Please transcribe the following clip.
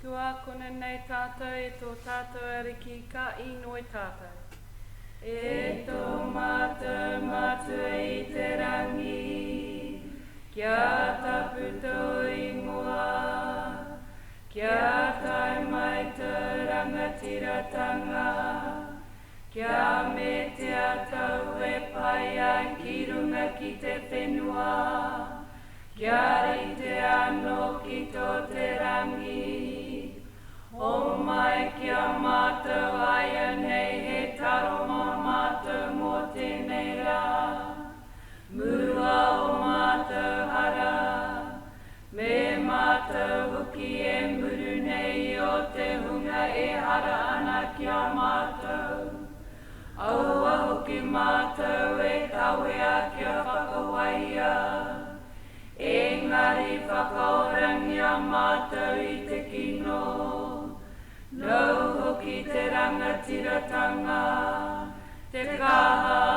Kua akona nei tātou e tō tātou Ariki, ka īnoi tātou. E tō mātou Matua i te rangi, kia tapu tō ingoa, kia tae mai tō rangatiratanga, kia metea tau e pai ai ki runga ki te whenua, Kia rite anō ki tō te rangi. Homai ki a mātou āianei he taro mō mātou mō tēnei rā. Murua ō mātou hara, me mātou hoki e muru nei i ō te hunga e hara ana ki a mātou. Aua hoki mātou e kawea kia whakawaia, engari whakaorangia mātou i te kino. Nōu hoki te rangatiratanga, te kaha.